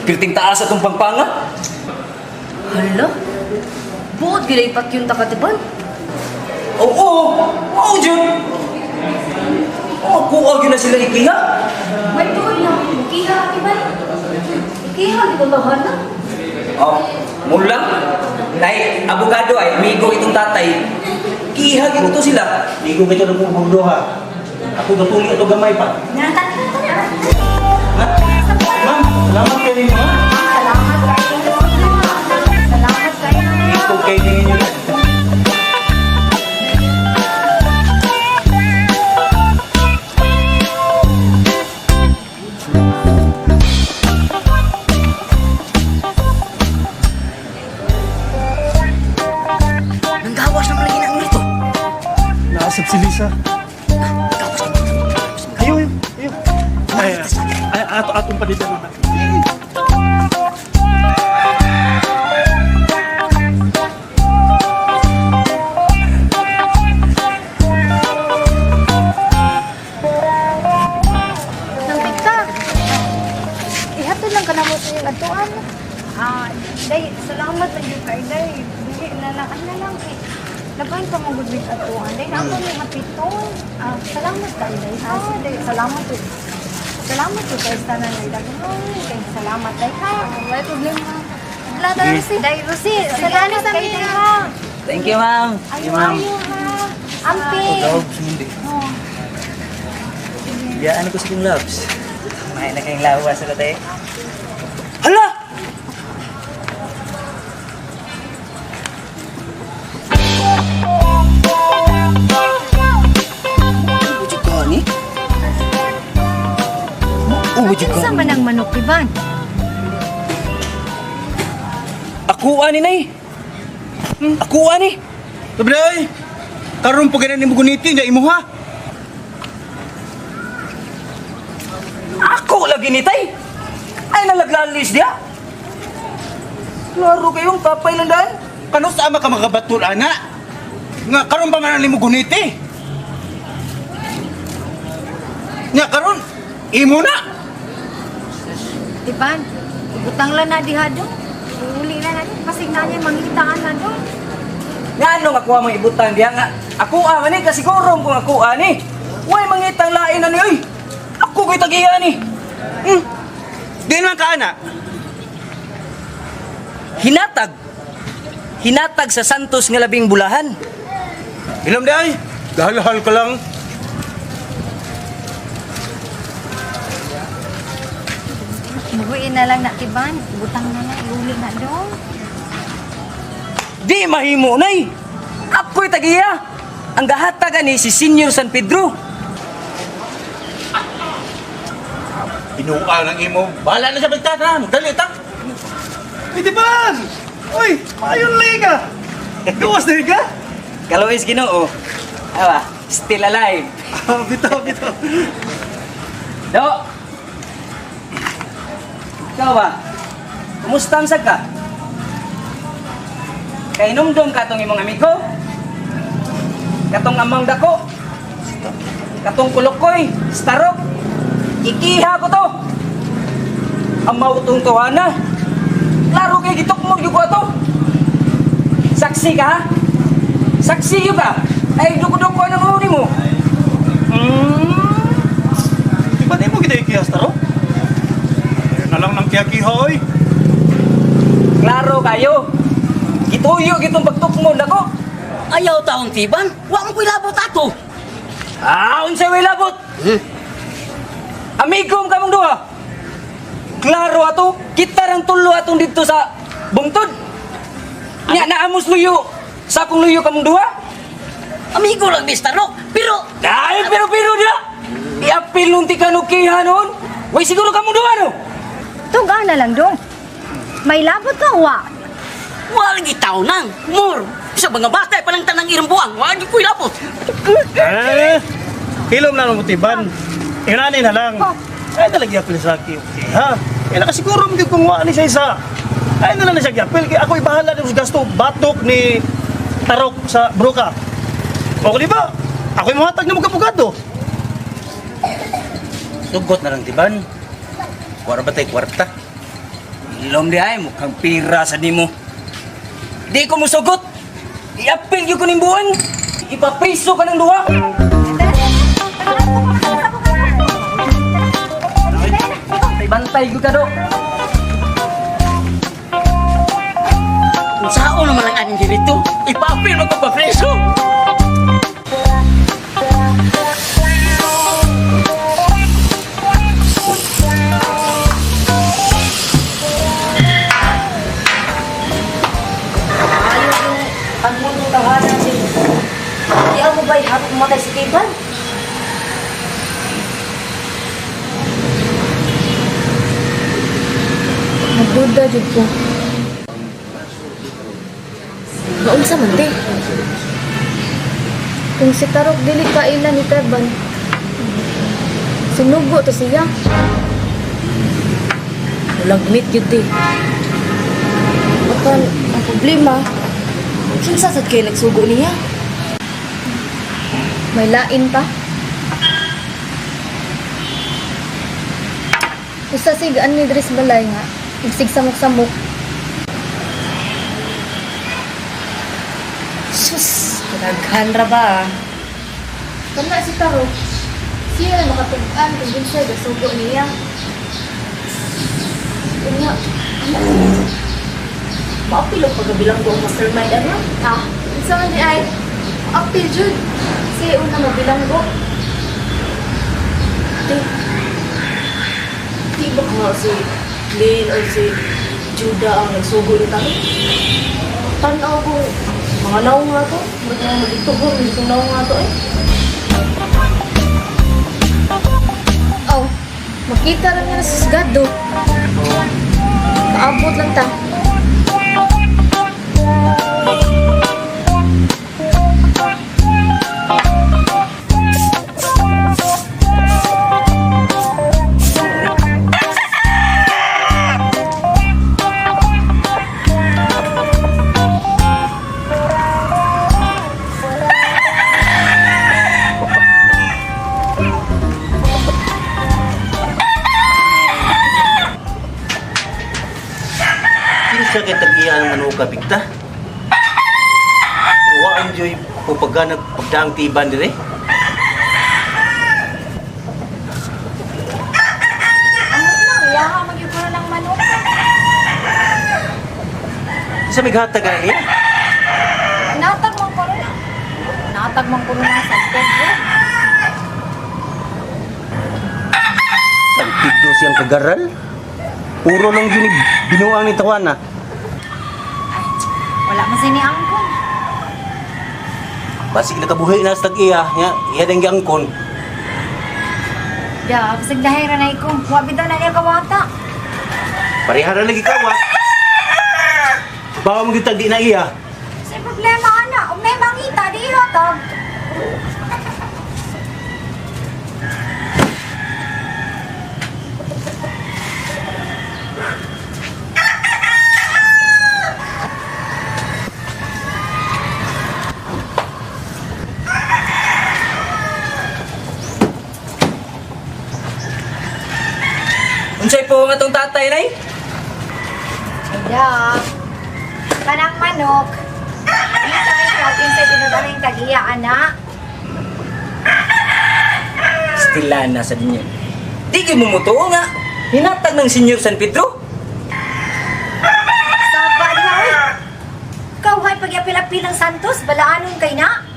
Pirting taas atong pangpanga. Hala? Buot gilay patyon ta katiban. Oo, mao jud. Oh, kuha gyud na sila ikiha. May tuod na, ikiha katiban. Ikiha di ba na? Oh, mula. Nay, abogado ay amigo itong tatay. Kiha gyud to sila. Ligo kita ng pong ha. Ako gatuli ato gamay pa. Ma'am, salamat kayo ninyo ha. Salamat kayo. Salamat kayo. Ligo kayo ninyo. Nanggawas na malagi na ang rito. Naasap si Lisa. Ayo, ayo, ayo. Ay, ay, ato, atong palitan na. Nang ka. Ihatod lang ka na mo sa iyong atuan. Ah, day, salamat na yun kay day. Dili na lang, ay na lang kay. Laban pa mong gudwit atuan. Day, na ako ni hapiton. Ah, salamat kay day. Ah, day, salamat to. Salamat to kay tanan day. Daghan kay salamat day ha. May problema. Wala na Rosie. Day Rosie, salamat kay day ha. Thank you, ma'am. Ayo ayo ha. Ampi. Oh. Biyaan ko sa kong loves. May na kayong lawa sa tatay. Hala! Ubod ka ni? Ubod ka Kinsa man ang manok Ivan? Ako ani nay. Ako ani. Sabi karon po ganun mo guniti, niya imuha. Ako lagi ni tay. Ay nalaglalis dia. Klaro kayong papay lang daan. Kano sa ama ka makabatul, ana? Nga, karon pa man ang guniti. Nga, karon, imo na. Ivan, ibutang lang na diha do. Uli na natin. Pasig na niya mangitaan na do. Nga ano nga kuha mong ibutang diha nga ako man ni kasiguro kung ako ani. Way mangitang lain ani oy. Ako ko'y tagiya ani. Hmm. Di naman ka, ana. Hinatag. Hinatag sa Santos nga labing bulahan. Ilam di ay, dahalhal ka lang. Buhuin na lang na tiban. Butang na lang. Uli na do. Di mahimo nay. Ako'y tagiya. Ang gahatag ani si Senior San Pedro. Binuka ng imo. Bahala na sa pagtata. Magdali ta. Uy, Tiban! Uy, mayon liga! Gawas na ka? Kalois Ginoo. Awa, still alive. Ah, bitaw, bitaw. Do. Ikaw ba? Kumusta ang ka? Kainumdum ka tong imong amigo? Katong amang dako? Katong kulukoy, starok? Ikiha ko to! Amaw tong tuwana. Klaro kay gitukmog yung ko ato. Saksi ka ha? Saksi yun ka? Ay, duko-duko na mo mo. Hmm? Tiban, imo kita ikihas taro? Ayun na lang ng kiyakiha, oy. Klaro kayo. Gituyo gitong pagtukmod nako. Ayaw taong tiban, wa mo ko'y labot ato. Ah, unsay way labot? Amigom kamong duha. Klaro ato, kita rang tulo atong didto sa bungtod. Nya naamos luyo sa akong luyo kamong duha. Amigo lang Mr. Rock, pero Ay, pero pero dia. Iapil nung tika no kiha noon. Way siguro kamong duha no. Tuga na lang dong. May labot ka wa. wa lagi tao nang more. Sa mga bata pa lang tanang irong buwang, wa lagi ko'y labot. Eh, hilom na lang mo, Tiban. Inani na lang. Ay, talaga yapil sa kiyakiha. Eh, nakasiguro mo kung wa ni siya isa. Ay, na lang na siya gyapil. Kaya ako'y bahala na sa gasto batok ni Tarok sa Broka. O, di ba? Ako'y muhatag na magkapugado. Sugot na lang, Tiban. Wala ba tayo kwarta? Ilom di ay, mukhang pira sa nimo. Di ko musugot. Iapil gyud ko ning buwan. Ipapriso ka ng duha. Bantay gyud ka do. Unsaon naman ang aning dito? Ipa-appeal mo ko pa preso. Ayaw yung ang mundo tahanan si... Di ako ba'y hapit matay si Tiban? Nagduda jud ko. Naunsa man te? Kung si Tarok dili kaila ni Teban, sinugo to siya. Lagmit yun te. Apan, ang problema, kinsa sad kay nagsugo niya? May lain pa. Usa sigaan ni Dres Balay nga, igsig samok-samok. Sus, daghan ra ba? Kana si Tarok, siya na makatug-an kung kinsay gasugo niya. Unya, Maapil ang pagabilang ko ang mastermind ano? ah, unsa man di ay, apil jud. Siya una mabilanggo. Te, di ba nga si Lynn o si Judah ang nagsugo ni Taro? Tanaw ko, mga naong nga to. Ba't nga magituhon, dito naong nga to eh. Oh, makita ra niya na susgado. Paabot lang ta. Kinsa kay tag-iya ang manuka bigta? Wa enjoy pupaganag pagdaang tiban dire. Amot na, iyaha magyuguro ng manok. Sa may gatag ang iya. Natag man ko na. Natag man ko na sa Pedro. San Pedro siyang kagaral. Puro lang yun binuang ni Tawana. Wala man sini angkon. Basig nakabuhi na sa tag-iya, nya iya dang giangkon. Da, basig dahil na iko. Wa bitaw na niya kawata. Parehara lagi kawa. Bawa mo gyud tag di na iya. Sa problema ana, ug may mangita di hatag. Unsay po nga tong tatay nay? Da. Kanang manok. Dito ay natin sa tinudaring tagiya ana. Stila na sa dinyo. Di gyud mo mutuo nga. Hinatag ng Senyor San Pedro. Saba diha oy. Kawhay pagyapil-apil ang Santos, balaanon kay na.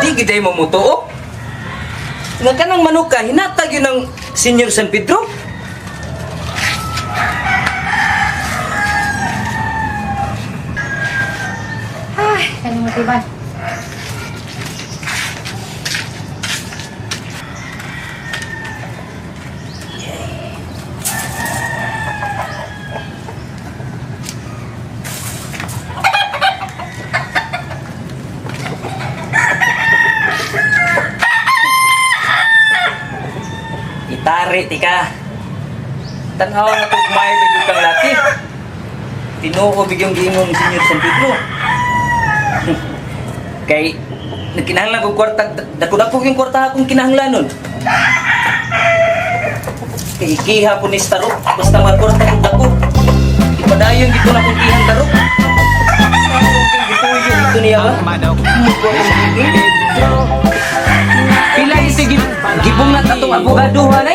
Di gyud ay mo mutuo. Nga kanang manuka hinatag yun ng Senyor San Pedro. Ay, kanimo tiban. Itari tika. Tanaw na tugmay bigyo kang laki. Tinuo bigyong giingon ni Senyor San Pedro. Kay nagkinahanglan kog kwarta, dako-dako yung kwarta akong kinahanglanon. Kay ikiha ko ni Starok, basta magkurta kong dako. Ipadayon gito na kong kihang tarok. Gituyo ito niya ba? Pila ito gibungat atong abogado ha.